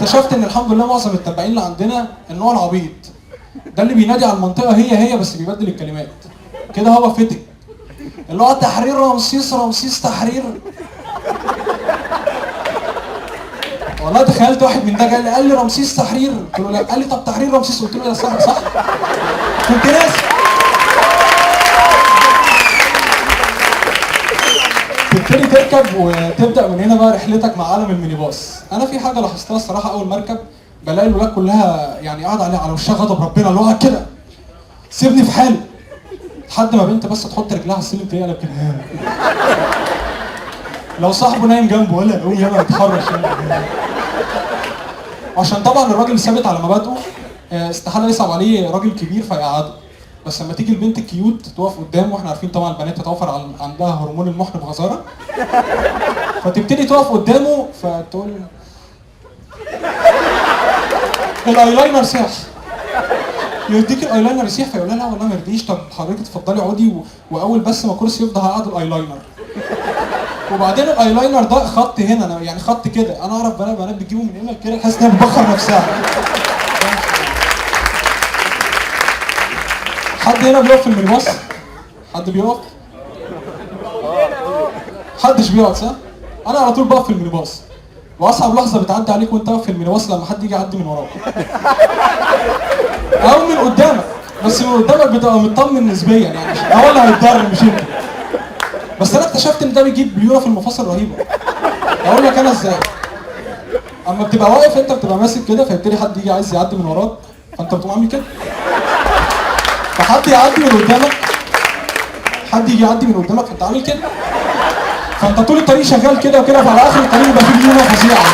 اكتشفت ان الحمد لله معظم التبعين اللي عندنا النوع العبيط ده اللي بينادي على المنطقة هي هي بس بيبدل الكلمات كده، هو فتك اللي هو تحرير رمسيس، رمسيس تحرير. والله تخيلت واحد من ده جاي قال لي رمسيس تحرير، قلت له لا، قال لي طب تحرير رمسيس، قلت له يا صح صح، كنت ناسي. تبتدي تركب وتبدا من هنا بقى رحلتك مع عالم المينيباص. انا في حاجة لاحظتها الصراحة، اول ما اركب بلاقي الولاد كلها يعني قاعدة عليها على وشها غضب ربنا، اللي هو كده سيبني في حالي، لحد ما بنت بس تحط رجلها على السلم تلاقيها قلب كده. لو صاحبه نايم جنبه ولا قوم يلا اتحرش يلا. عشان طبعا الراجل ثابت على مبادئه، استحالة يصعب عليه راجل كبير فيقعده، بس لما تيجي البنت ال cute تقف قدامه، واحنا عارفين طبعا البنات تتوفر عندها هرمون المحن بغزاره، فتبتدي تقف قدامه فتقول الايلاينر ساح، يديك الايلاينر يسيح، فيقول لها لا والله ما يرضيش، طب حضرتك اتفضلي اقعدي، واول بس ما كرسي يفضى هقعد الايلاينر. وبعدين الايلاينر ده خط هنا، أنا يعني خط كده، انا اعرف بنات بتجيبه من هنا كده، تحس انها بتبخر نفسها. حد هنا بيقف في المينيباص؟ حد بيقف؟ محدش بيقف صح؟ انا على طول بقف في المينيباص. واصعب لحظة بتعدي عليك وانت واقف في المينيباص لما حد يجي يعدي من وراك او من قدامك، بس من قدامك بتبقى مطمن نسبيا يعني، هو اللي هيتضرر مش انت. بس انا اكتشفت ان ده بيجيب ليونه في المفاصل رهيبة. اقول لك انا ازاي؟ اما بتبقى واقف انت بتبقى ماسك كده، فيبتدي حد يجي عايز يعدي من وراك، فانت بتقوم عامل كده، فحد يعدي من قدامك، حد يجي يعدي من قدامك فانت عامل كده، فانت طول الطريق شغال كده وكده، فعلى اخر الطريق يبقى في ليونه فظيعة.